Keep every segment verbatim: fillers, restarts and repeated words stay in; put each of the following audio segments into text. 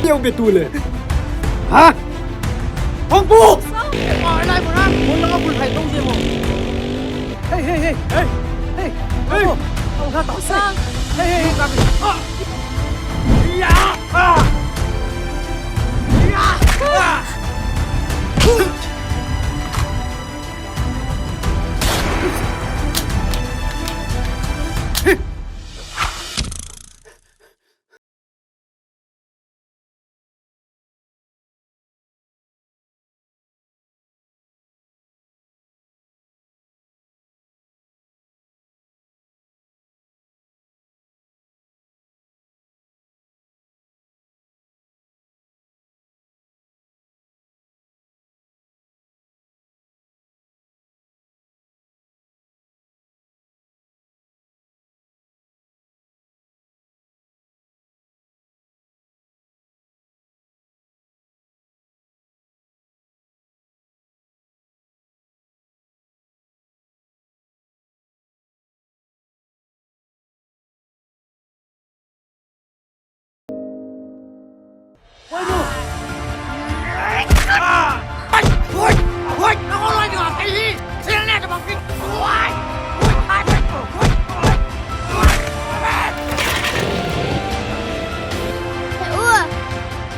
Keu be tu le. Ha? Hong pu! Ai, lai mo na. Mo na ka bul thai tong je mo. Hey, hey, hey. Hey. Hey. Hey. Hey. Hey, hey, hey. Ah. Ya. Ah. Ya. Ah.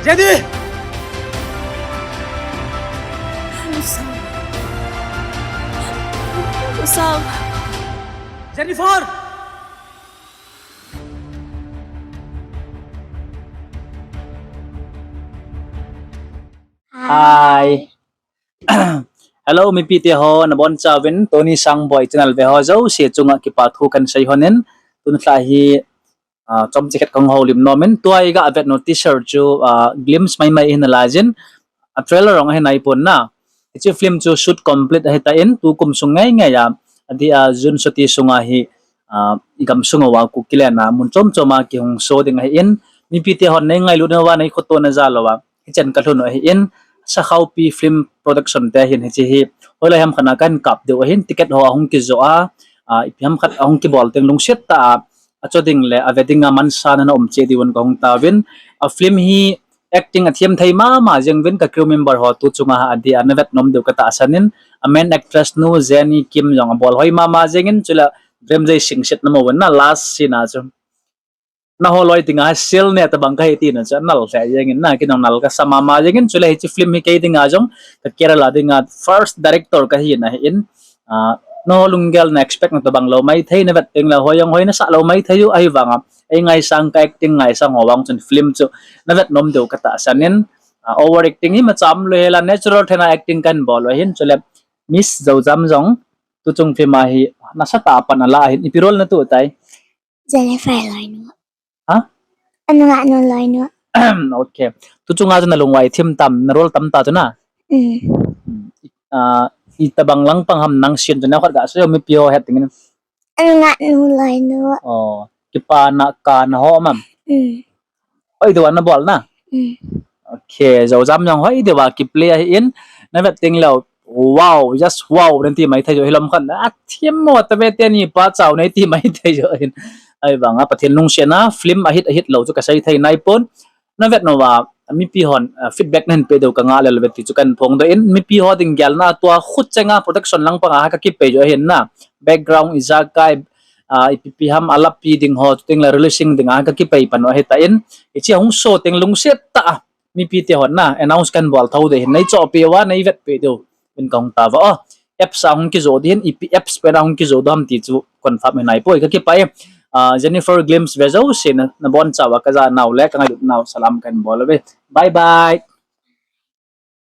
Jenny! Jennifer! Hi. Hello, mipi te ho, nabonchauvin, Tony Sangboi channel ve ho jouse chunga kipa thu kahin sei lhonin, tun lha hi, ah, chomcha khat kahung houlim nomin, tua iga vet nom teaser chu, ah, glimpse maimai ahi nalaiyin, a trailer jong ahi naipon na. Hiche film chu shoot complete ahitan, tukum sung ngeingei a, adeh a June soti sunga hi, ah, igam sung uva Kuki land a mun chom chom a kihung show ding ahin, mipi te hon nei ngailut nauva, nei khoto na jal uva hichan kalhun u ahin, Sakhaopi Film Production te hin hiche hi hoilai ham khat a kahin kap diu ahin, ticket ho ahung kijoh a, ah, ipi ham khat ahung kibol teng lungset tah a, acho ding le ave dinga mansa na um cheh diuvin kahung tauvin, a film hi acting athem thei mama jeng uvin, ka crew member ho tu chunga adeh a navet nom diu katahsan in, a main actress nu Jenny Kim jong abol hoi mama jeng in, chule Premjay Singsit namu uvin na last scene a chu. Naho loi dinga sel ne tabang kahi tina chu nal lheh jeng in na, kei jong nal kasa mama jeng in, chule hiche film hi kei dinga jong ka career a dinga first director kahi na ahin, ah, naho lunggel na expect na tabang lou maithei, navet teng le hoi jong hoi nasah lou maithei u, ahivanga ei ngaisang, ka acting ngaisang ho vang chun film chu navet nom diu katahsan in, ah, over acting hi macham lou hela, natural thei na acting kahin bol u ahin, chule Miss Joujam jong tuchung film a hi nasatah a pan ala ahin, ipi role natoh tai? Jennifer loinu. Ha? Anunga nu loinu. Okay. Tuchunga chu nalungvai thim tam, na role tam ta chu na? Mm. Ah, itobang lang pang ham nang scene chu, neokhat gasei o mipi ho het dingin. Anunga nu loinu. Oh, kipana kana ho mam. Mm. Hoi deuva nabol na? Mm. Okay, Joujam jong hoi deuva kiplay ahin, navet teng leu, wow, just wow, nati maithei u ahi, lam khat a thim mo tave teni pa chau nei ti maithei u ahin. Ahivanga Pathen lungsetna film ahit ahit lou chu kasei thei naipon. Navet nom uva mipi hon, ah, feedback nahin pe diu kangah lel uve ti chu kahin phongdoh in, mipi ho ding gelna tua khut chenga production lang panga kakipei u ahin na, background ijakai, ah, ipi pi ham alapi ding ho, chuteng le releasing dinga kakipei pan u ahitan, hiche hung show teng lungset tah a mipi te hon na announce kahin bol thou ding ahin, nei chohpeh uva nei vetpeh diuvin kahung tauva. O, apps a hung kijoh ding ahin, ipi apps pen a hung kijoh ding ham ti chu confirm hi naipoi, kakipah e. Ah, Jennifer glimpse ve jouse na, nabonchauva kajanau le kangailutnau salam kahin bol uve. Bye bye.